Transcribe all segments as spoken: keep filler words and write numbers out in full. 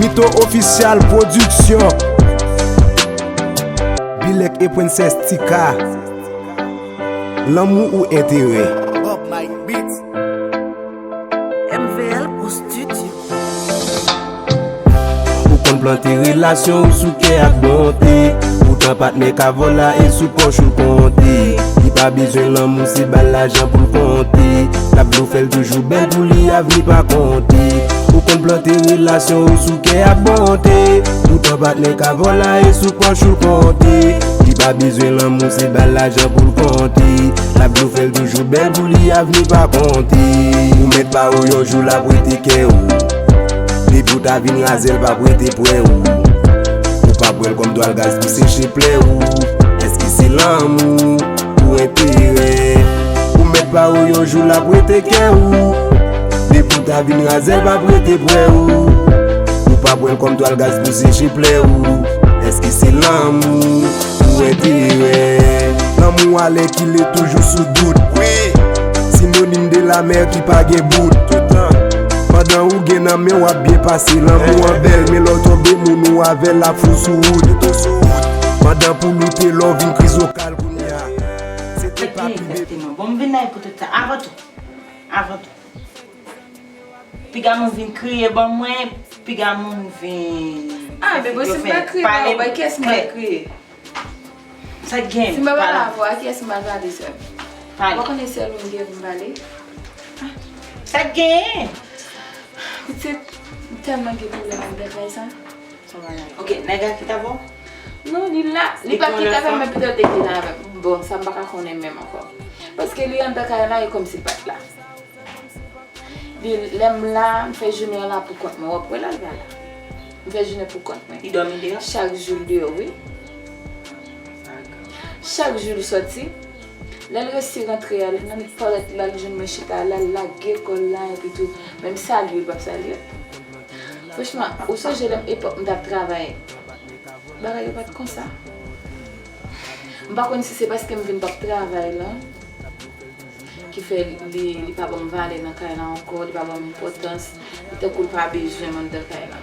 Mito Official Production. Bilek e Princess Tika. Lanmou ou enterè? Bob Mike Beats. M V L Pro Studio. Ou konn plante relasyon ou sou kè ak bonte. Poutan patnè ka vòlè e sou pòch ou l konte. Li pa bezwen lanmou, se ba l lajan pou l konte. L ap di w fè l toujou bèl pou li, avni pa konte. Ou konn plante relasyon ou sou kè ak bonte. Poutan patnè ka vòlè e sou pòch ou l konte. Li pa bezwen lanmou, se ba l lajan pou l konte. L ap di w fè l toujou bèl pou li, avni pa konte. Ou mèt pa ou yon jou l ap rete kè ou. Depi w ta vin razè l p ap rete prè ou. Ou p ap wè l kòm twal gaz pou seche plè ou. Èske se lanmou ou enterè? Ou mèt pa ou yon jou l ap rete kè ou. Depi w ta vin razè l p ap rete prè ou. Ou p ap wè l kòm twal gaz pou seche plè ou. Èske se lanmou ou enterè? Lanmou alèkile toujou sou dout. Wi. Sinonim de lamè ki pa gen bout. Toutan. Pandan ou gen nan men w ap byen pase. Lanmou an bèl, men lè w tonbe moun ou avè l ap fou sou wout. Pandan pou loute lè w vin krizokal kounye a. Se te pa pi bebe. Egzakteman. Bon, m vin la pou tout sa. Avan tou, avan tou, piga moun vin kriye ban mwen, piga moun vin... Ah, men bon, si m pa kriye, ba kiyès m pral kriye? Sa k gen? Si m pa pale avè w, a kiyès m pral pale, sè m? Pale. Ou pa konnen sèl ou m gen pou m pale? Sa k gen? Pitit, m tèlman gen pwoblèm anndan kay sa. Ok, nèg la kite avè w? Non, li la. Li pa kite avè m, men petèt li te gen la avè m. Bon, sa m pa ka konnen menm ankò. Paske li anndan kay la, e kòmsi l pa t la. Li, lè m la, m fè jounen an la pou kont mwen. W ap wè l al pa la. M fè jounen pou kont mwen. Li dòmi deyò? Chak jou l deyò, wi. Chak jou l sòti. Lè l resi rantre a, li nan parèt la, l jwenn mwen chita la, l lage kò l la, epi tou, menm salye, l p ap salye. Franchman, ou sonje lè m, epòk m t ap travay, bagay yo pa t konsa. M pa konn si se paske m vin p ap travay la ki fè li, li pa ban m valè nan kay la ankò, li pa ban m enpòtans, li tankou l pa bezwen m anndan kay la.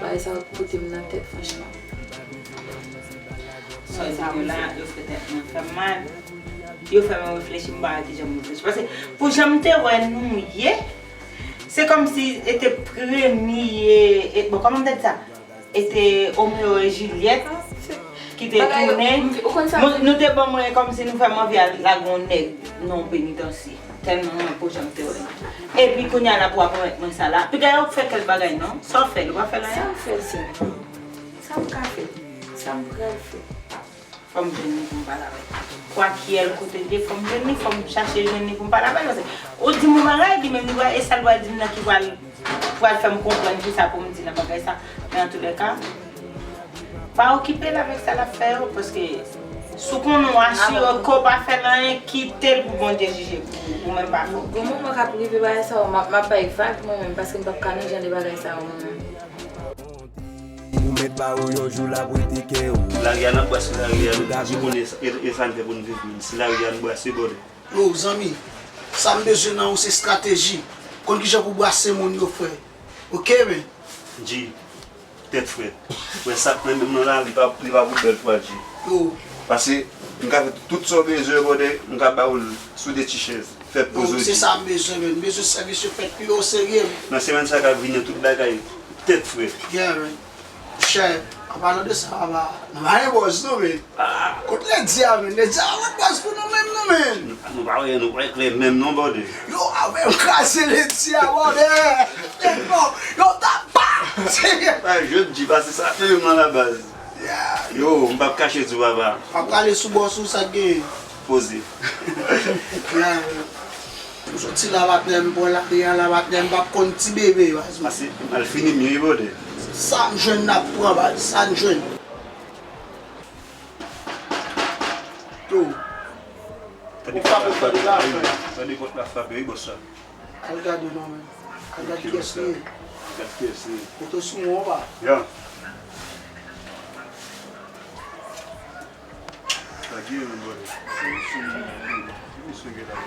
Bagay sa yo pote m nan tèt, franchman. Sa w di yo la, yo fè tèt mwen fè m mal. Yo fè mwen reflechi, m pa wè kijan m reflechi. Paske pou jan m te wè nou ye, se kòmsi e te premye, e, bon, kòman m te di sa? E te Romeo e Juliet ki te tounen. Nou, nou te ban mwen kòmsi nou fè m anvi al lage yon nèg nan yon penitansye. Tèlman mwen pou jan m te wè nou. Epi kounye a la pou w ap remèt mwen sa la. Piga yo fè kèk bagay non. Sa w fè l, ou pa fè l anyen? Sa m fè l, sè m? Sa m ka fè? Sa m pral fè? Fò m jwenn li pou m pale avè l. Kwakyèl kote l ye, fò m jwenn li, fò m chache jwenn li pou m pale avè l. Paske ou di m yon bagay, li menm li pral, e sa l pral di m nan ki pral, pral fè m konprann kisa pou m di nan bagay sa. Men antoulèka, pa okipe l avèk sa l ap fè yo, paske si w konnen w asire ke w pa fè l anyen, kite l pou Bondye jije pou ou, ou menm pa fè okenn. Gon moman k ap rive bagay sa yo, m ap, m ap bay vag mwen menm, paske m p ap ka nan jan de bagay sa yo mwen menm. Ou mèt pa ou yon jou l ap rete kè ou. Lari a n ap brase lari a, nou di konnen e, e sa n fè pou n viv menm. Si lari a n brase, brother. Yo, zanmi, sa m bezwen nan ou se estrateji. Konn kijan pou brase moun yo, frè. Oke, men. G, tèt frèt. Wè sa k nan menm nan la, li pa, li pa pou bèl twa, G. Yo. Pase, m ka fè tout sa w bezwen, brother, m ka ba ou l sou de ti chèz. Fè poz ou di. Se sa m bezwen, men. M bezwen sèvis yo fèt pi oserye, men. Nan semèn sa k ap vini an, tout bagay tèt frèt. Yeah, men. Monchè, an palan de sa, papa, nou pa gen bòz, non, men. Kot Lady a, men? Lady a pa bòz pou nou menm, non, men. Nou pa wè, nou pa wè klè menm, non, brother. Yo, avè m kraze Lady a, brother. Yo, ta pa. Pa jwe, G, pase sa, fè menm nan la baz. Yeah. Yo, m p ap kache di w, papa. M ap prale sou bòs ou, sa k genyen? Poze. Yeah. M soti la, patnè, m pran lari a la, patnè, m p ap konn ti bebe, baz. Pase, mal fini m ye, brother. Sa m jwenn n ap pran, baz, sa n jwenn. Yo. Tande pòt la frape, tande pòt la frape, wi, bòs la. Al gade non, men. Al gade kiyès li ye. Gade kiyès li ye. Mete w sou mwen, pa. Ya. Sa gen, men, brother. Ki misyon gen la?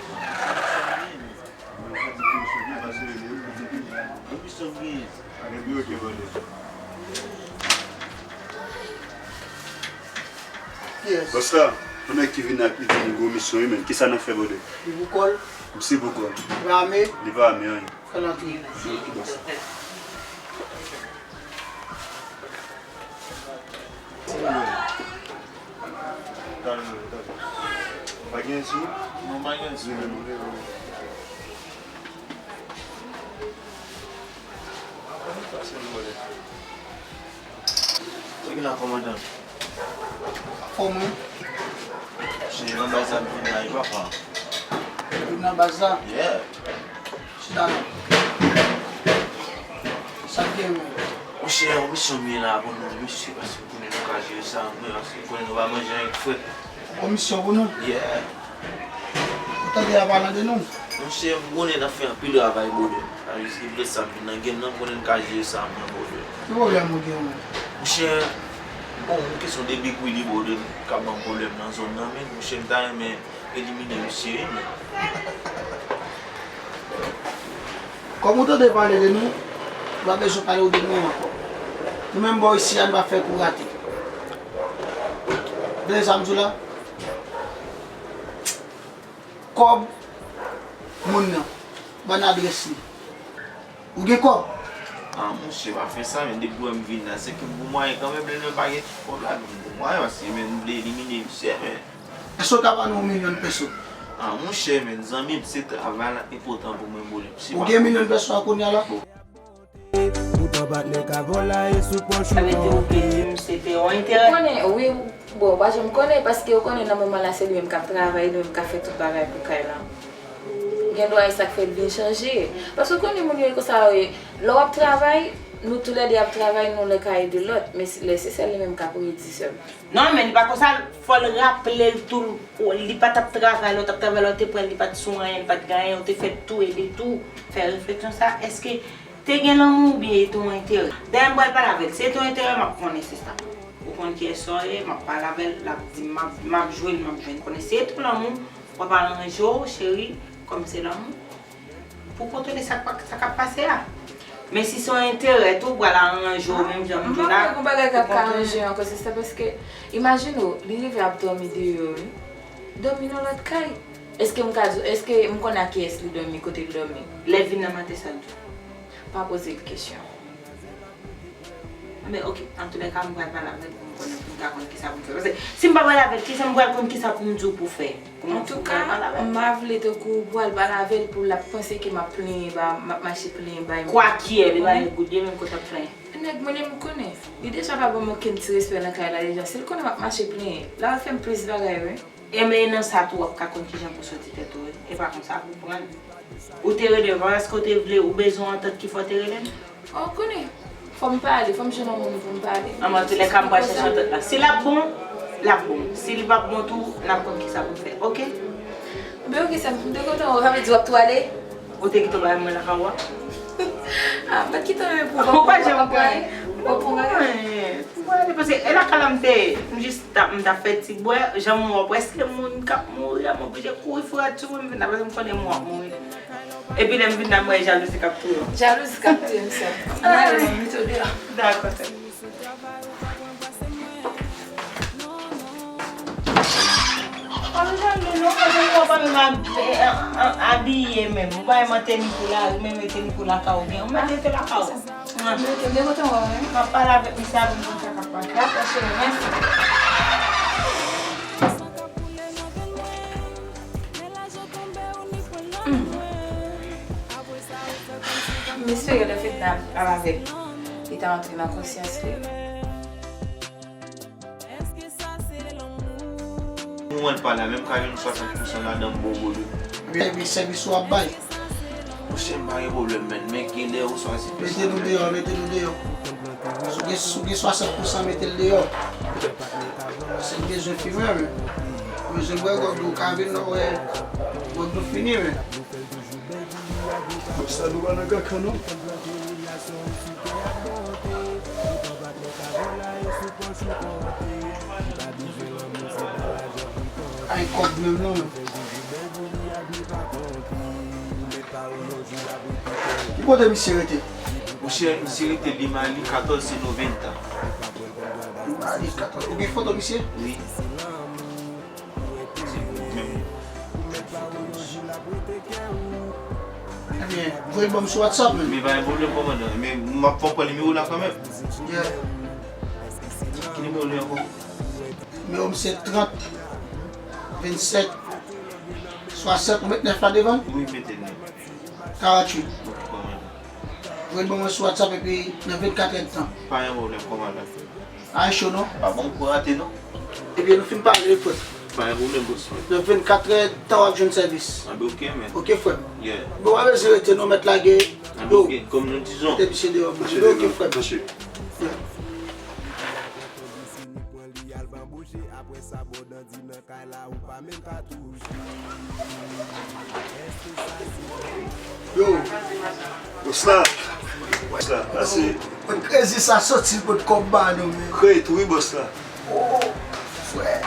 Mwen ka di ki misyon gen, paske li menm, li gen pi. Ki misyon gen? Pa gen pi, ok, brother. Bòs la, yon nèg ki vin la, li di nou gen yon misyon wi, men. Kisa n ap fè, brother? Li pou kò l. Misye pou kò l. Li pa ame? Li pa ame, anyen. Fè l antre. Ok, bòs. Pa gen sou? Non, pa gen sou. Sa ki la, kòmandan? Anfòm wi. Se nan baz la m vin la wi, papa. Vin nan baz la? Yeah. Chita non. Sa k gen menm? Monchè, yon misyon m ye la pou nou, mesye, paske m konnen nou ka jere sa, mwen, paske m konnen nou pa manje anyen k frèt. Yon misyon pou nou? Yeah. Ou tande y ap pale de nou? Monchè, m konnen n ap fè anpil travay, brother. Sa jis ki vle sa m vin nan game nan, m konnen n ka jere sa mwen, brother. Ki pwoblèm ou gen menm? Monchè, bon, yon kesyon de Big Willy, brother, k ap ban m pwoblèm nan zòn nan, men, monchè, m ta renmen elimine misye wi, men. Kòm ou tande pale de nou, m pa bezwen pale w de nou ankò. Nou menm bò isi a, nou pa fè kou rate. Tande sa m di w la? Kòb moun nan, ban adrès li. Ou gen kòb? Ah, monchè, pa fè sa, men depi w wè m vin la, se ke m gon mwayen kanmenm, lè nou pa gen kòb la, men m gon mwayen, paske, men, m vle elimine misye, men. Èske w ka ban nou yon milyon peso? Ah, monchè, men, zanmi m, se travay la k enpòtan pou mwen, brother. Ou gen milyon peso a kounye a la? Poutan patnè ka vòlè sou pòch ou. Sa vle di ou vle di m se te yon enterè? Ou konnen, wi, bon, ou pa janm konnen, paske ou konnen nan moman la se li menm k ap travay, li menm k ap fè tout bagay pou kay la. Gen dwa e sa k fè l vin chanje. Paske ou konnen moun yo e konsa yo ye. Lè w ap travay, nou toulède ap travay, nou lè ka ede lòt. Men si, lè se sèl li menm k ap redi sèlman. Non, men li pa konsa, fò l raple l tou, li pa t ap travay, lè w t ap travay, lè w te pran l, li pa t sou anyen, li pa t gen anyen, ou te fè tou, ede tou, fè refleksyon sa, èske te gen lanmou oubyen e te yon enterè? Dayè m pral pale avè l, si e te yon enterè, m ap konnen sista. Ou konn kiyès sa w ye, m ap pale avè l, l ap di m, m ap, m ap jwe l, m ap jwenn. Konnen si e te yon lanmou, w ap al ranje w, cheri, kòm se lanmou. Pou kontwole sa k pa, sa k ap pase a. Men si se yon enterè tou, ou pral aranje w menm jan m di w la. M pa kwè gon bagay k ap ka aranje ankò, sista, paske imajine w, li rive ap dòmi deyò, wi. Dòmi nan lòt kay. Èske m ka di w, èske m konnen ak kiyès li dòmi, kote l dòmi? Lè l vin nan maten, sa l di w? Pa poze l kesyon. Men, oke, antoulèka, m pral pale avè l pou m konnen, pou m ka konn kisa pou m fè. Paske si m pa pale avè l, kijan m pral konn kisa pou m di w pou fè? Antouka, m pa vle tankou w pral pale avè l pou l ap panse ke m ap plenyen ba, m ap mache plenyen ba. Kwa kiyè, li pa nèg goud, li menm kote ap plenyen. Nèg mwen, li m konnen. Li deja pa ban m okenn ti respè nan kay la deja. Si l konnen m ap mache plenyen, l a fè m plis bagay, wi. Enben, e nan sa tou w ap ka konn kijan pou soti tèt ou, wi. E pa konsa pou pran l. Ou te rele m, pa paske w te vle, ou bezwen antant ki fè w te rele m? Oh, ou konnen, fò m pale, fò m jwenn yon moun pou m pale. Anben, antoulèka, m pral chèche antant la. Si l ap bon, l ap bon. Si li p ap bon tou, n ap konn kisa pou n fè. Oke? Enben, oke, sè m, m te kontan wè w, sa vle di w ap tou ale? Ou te kite w bay mwen lakay ou a? Ah, m pa t kite w, men pou... Ou pa janm pran. Ou pran bagay. Mwen, mwen, paske e lakay la m te ye. M jis t ap, m t ap fè ti bwè, jan m wè w, prèske moun k ap mouri a, m oblije kouri fouye ti bwè, m vin la, paske m konnen mwen w ap mouri. Epi lè m vin la, m wè jalouzi k ap touye w. Jalouzi k ap touye m, sè. M ale, m mete w deyò. Dakò, sè. Pa bezwen nou non, paske nou pa menm ab-, eh, an, an, abiye menm. Ou pa menm an teni pou lari, menm e teni pou lakay ou gen. Ou mèt rete lakay ou. Mwen. Mwen rete, mwen kontan wè w, wi. M ap pale avèk misye a pou m konn sa k ap pase. Dakò, cheri, mèsi. Hmm. M espere lè Fedna ap avèk li ta antre nan konsyans li. Mwen pa la, menm ka jwenn swasant pousan ladan m bon, bon, wi. Epi sèvis ou ap bay. Monchè, m pa gen pwoblèm, men, men gen lè ou swazi. Mete nou deyò, mete nou deyò. Si w gen, si w gen swasant pousan, mete l deyò. Se m bezwen fi vre, men. Bezwen bwè gwòg, nou ka vin, nou wè gwòg nou fini, men. Sa nou pa nan kaka, non. Ay, kòb menm non, men. Ki kote misye rete? Ou Chè, misye rete Limali katòz se noventa. Limali katòz. Ou gen foto misye? Wi. Se menm. Ebyen, voye ban m sou WhatsApp, men. Men pa gen pwoblèm, kòmandan. Men m ap fè w pran nimewo la kanmenm. Yeah. Ki nimewo li ankò? Nimewo m se trant, vennsèt, swasant, ou met nèf la devan l? Wi, mete nèf. Karanntuit. Ok, kòmandan. Voye l ban mwen sou WhatsApp epi nan vennkat èdtan. Pa gen pwoblèm, kòmandan. Pa gen cho non. Pa ban m kou rate non. Ebyen, nou fin pale, frè. Pa gen pwoblèm, bòs mwen. Nan vennkat èdtan w ap jwenn sèvis. Anben, ok, men. Ok, frè m. Yeah. Bon, pa bezwen rete non, mèt lage. Anben, ok, kòm nou di zon. Te misye deyò. Ok, frè m. Mesye. Yo. Bòs la. Bòs la. Pase. Mwen krezi sa soti l pot kòb ba nou, men. Kredi tou wi, bòs la. Oh, frè.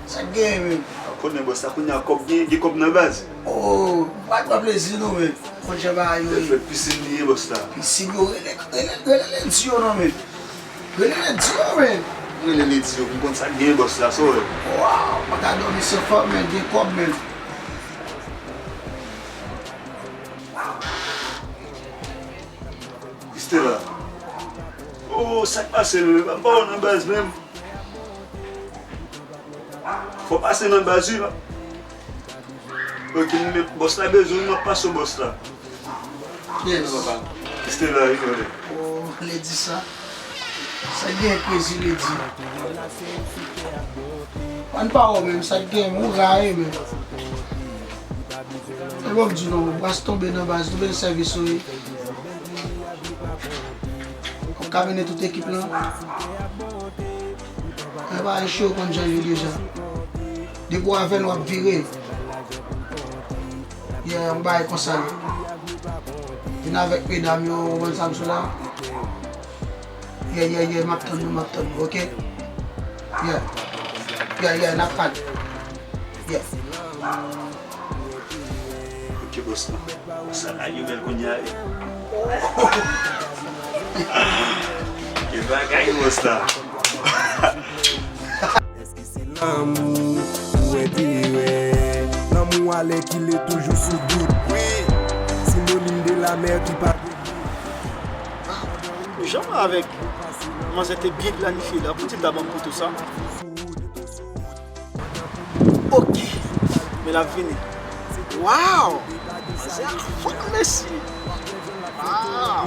Sa k genyen, men? Ou konnen, bòs la, kounye a kòb gen, gen kòb nan baz. Oh, pa pran plezi, non, men. Konn jan bagay yo ye. Fè pisin li ye, bòs la. Pisin yo, rele, rele, rele ledi yo, non, men. Rele ledi yo, men. Rele ledi yo, m konn sa k gen, bòs la, sa w wè. Waw, pa ka dòmi san fanm, men, gen kòb, men. Christella. Oh, sa k pase, men, pa, pa w nan baz, menm. Fò pase nan baz, wi, la. Ok, m met bòs la bezwen, m ap pase w bòs la. Yes. Stella, wi, frè. Oh, ledi sa. Sa gen krezi ledi. Ann pa wè menm, sa gen, ou rayi menm. E bon, m di w non, bras tonbe nan baz, nou bezwen sèvis ou wi. Ou ka mennen tout ekip lan. Mwen pa cho konn jan l ye deja. Depi w avè l, w ap vire. Yeah, yon bagay konsa l ye. Vin avèk medam yo, ou konn sa m sou la. Yeah, yeah, yeah, m ap tann nou, m ap tann nou, ok? Yeah. Yeah, yeah, n ap pale. Yeah. Ok, bòs la. Sa la yo bèl kounye a, wi. Ke bagay, bòs la. Èske se lanmou ou wè te wè? Lanmou alèkile toujou sou dout. Wi, sinonim de lanmè ki pa gen. Jan avèk manzè te byen planifye la, poutèt la ban m poto sa. Ok. Men l ap vini. Waw! Manzè a fòt, mesye. Waw!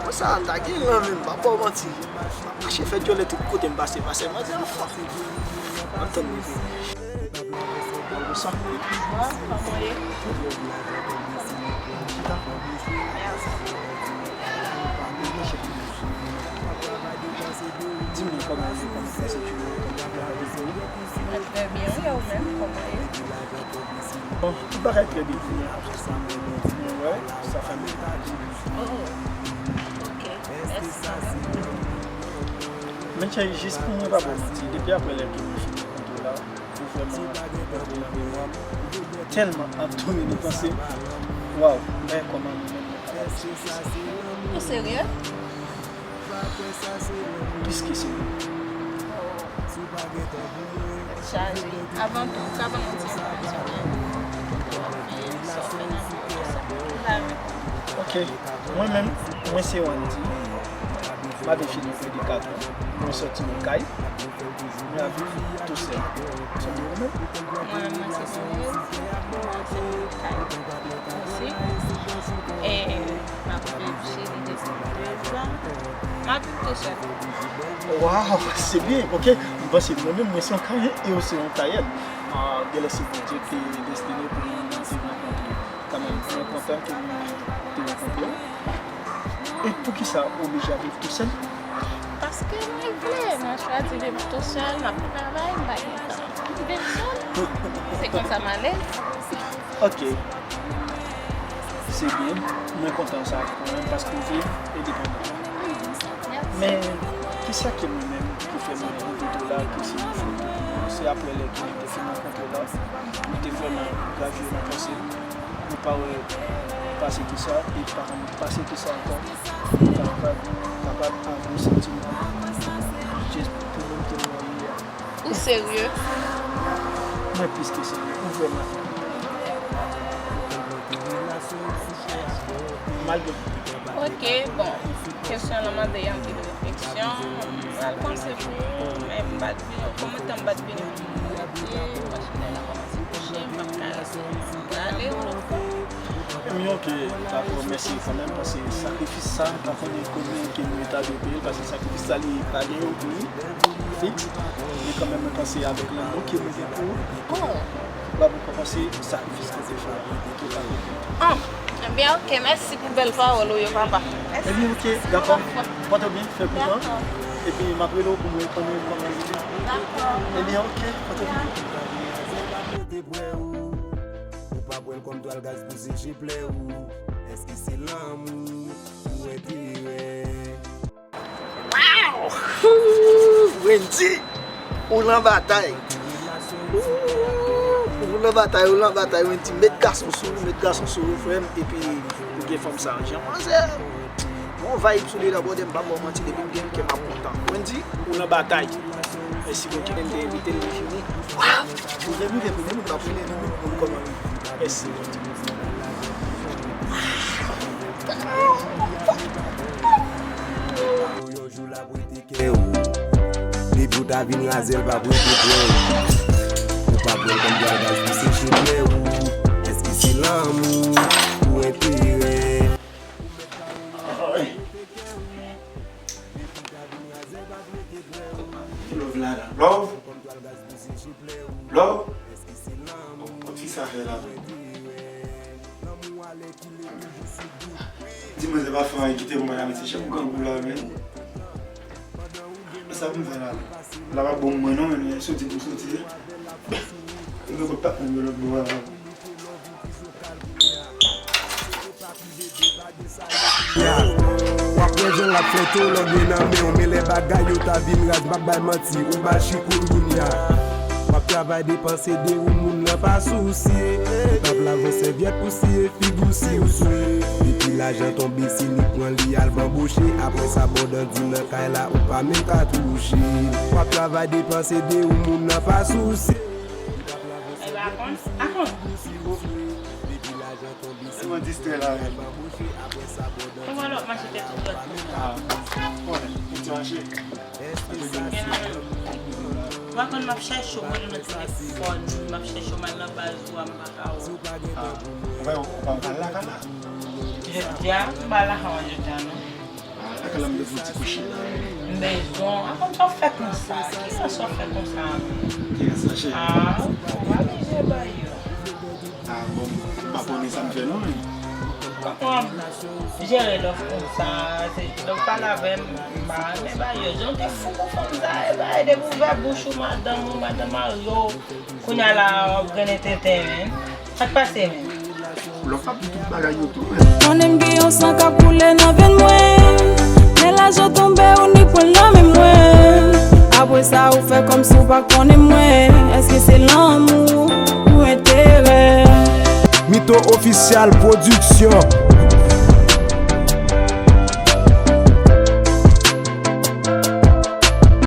Mwen sa, m ta gen lan menm, m p ap ba w manti. M ap mache fè dyòlè tout kote m pase, paske manzè a fòt. Ann tann bebe. Bon, sa. Bonswa, kòman w ye? Chita. Mèsi. Di m non, kòman w ye, kòman w pase jounen, kòman travay te fini? Trè byen, wi, e ou menm, kòman w ye? Bon, tout bagay trè byen fini, apre sa, mwen, mwen wè, sa fè mwen pa di. Oh, oh. Ok. Mèsi kanmenm. Men cheri, jis pou mwen pa ba w manti, depi apre lè ke mwen fin rankontre w la, ou vrèman rantre nan memwa m. Tèlman ap domine panse m. Waw, men kòman nou menm nou ka. Ou serye? Plis ke serye. Tèt chaje. Avan tou, ou ka ban m yon ti enfòmasyon, men, kote w ap viv, sa w fè nan vi w, tout sa. M ta renmen konnen. Ok. Mwen menm, mwen se Wandy. M ap viv fini plis de kat an. Mwen sòti nan kay. Mwen ap viv tousèl. Sonde ou menm? Mwen menm, mwen se Denise. Mwen ap viv kay osi. E m ap viv cheri depi de zan. M ap viv tousèl. Waw, se byen, ok. M panse mwen menm, mwen se yon Kayen e ou se yon Kayèn. Ah, genlè se Bondye ki te destine pou nou te rankontre. Kanmenm, mwen kontan ke nou te rankontre. E poukisa ou oblije ap viv tousèl? Paske mwen vle, mwen chwazi viv tousèl, m ap travay, m pa gen tan. M viv sèl. Se konsa m alèz. Ok. Se byen. Mwen kontan sa pou mwen paske w viv endepandan. Mèsi. Men, kisa ke mwen menm ki fè mwen envite w la, ke se yon foto pou mwen? Se aprè lè ke nou te fin rankontre w la, nou te vrèman gravye nan panse. Nou pa wè Pase ke sa, e pa pase ke sa ankò, ou kapab, kapab avwe santiman, just pou moun ke nou ye a. Ou serye? Mwen plis ke serye, ou vrèman. Malgre. Ok, bon, kesyon lan mande anpil refleksyon. M pral panse pou ou, men m pa t vini, kòmandan m pa t vini pou m rete, machin nan kòmanse kouche, m p ap ka rete. M prale yon lòt kote. M yon ke dakò, mèsi kanmenm, paske sakrifis sa, pa konnen konbyen ke nou ta dwe peye l, paske sakrifis sa, li pa gen yon pri fiks, men kanmenm, mwen panse avèk lanmou ke mwen gen pou ou, w ap rekonpanse sakrifis ke w te fè a, ke w pa regrèt. Ah, ebyen, ok, mèsi pou bèl pawòl ou yo, papa. Mèsi. Ebyen, ok, dakò. Pòte w byen, fè kontan. Dakò. Epi, m ap rele w pou mwen konnen kòman l ye. Dakò. Ebyen, ok, pòte w byen. Ou pa pran l kòm twal gaz pou seche plè ou. Èske se lanmou ou enterè? Wow! Wendy, ou nan batay. Ou nan batay, ou nan batay, Wendy. Met gason sou ou, met gason sou ou, frè m. Epi, ou gen fanm sa, jan manzè. Bon vibe sou li la, bòdè, m pa ba w manti, depi m gen kè m ap kontan. Wendy, ou nan batay. Mèsi, Wendy, m te envite l, li vini. Waw! Ou vle m rive premye moun, m ap rele li menm pou l kòman li. Mèsi, Wendy. Yon jou l ap rete kè ou. Depi w ta vin raze l, l p ap rete prè ou. Ou pa pran l kòm twal gaz pou seche plè ou. Èske se lanmou ou enterè? Love la, la. Love? Love? Bon, ti sa fè la. Di mwen se pa fè anyen, kite pou mwen la, mete chèf grangou la, men. Sa pou m fè la, men. La pa bon mwen non, men soti pou soti. Mwen pa mwen lòt bò a. W ap wè jan l ap fè to lòd men nan men w, men lè bagay yo ta vin raz, m ap bay manti, ou ba chikungunya. W ap travay depanse de ou, moun nan pa sousye. Ou t ap lave sèvyèt pou siye fig ou si ou swe. Depi lajan tonbe, se li k pran li al banboche. Apre sa, bòdandi nan kay la, ou pa menm ka touche. W ap travay depanse de ou, moun nan pa sousye. Ou t ap lave sèvyèt pou siye fig ou swe. Depi lajan tonbe, se li k pran li al banboche. Apre sa, bòdandi nan kay la, ou pa menm ka touche. Ah, konnen, ou ti mache. Ou pa konn m ap chèche w, mwen nan telefòn, m ap chèche w, m al nan baz ou a, m pa ka wè w. Ah, ou pa, ou pa, ou pa lakay la? Jodi a, m pa lakay mwen jodi a, non. Ah, lakay la, m bezwen ti kouche la. M bezwen, a konn sa w fè konsa, kilès w ap fè konsa a menm? Kilès sa, cheri? Ah, ou pa bezwen bay yo. Ah, bon, m pa konnen sa m fè non, men. Kòman w ap jere love konsa? Se love pale avè m, m pa renmen bay yo. Jan w te fou pou fanm sa, e bay depi w ouvè bouch ou, madanm ou, madanm mari w, kounye a la w ap grennen tenten, men. Sa k pase, men? Love ap di tout bagay yo tou, men. Konnen m gen yon san k ap koule nan venn mwen. Men lajan tonbe, ou ni pran l nan men mwen. Apre sa, ou fè kòmsi w pa konnen mwen. Èske se lanmou ou enterè? Mito Official Production.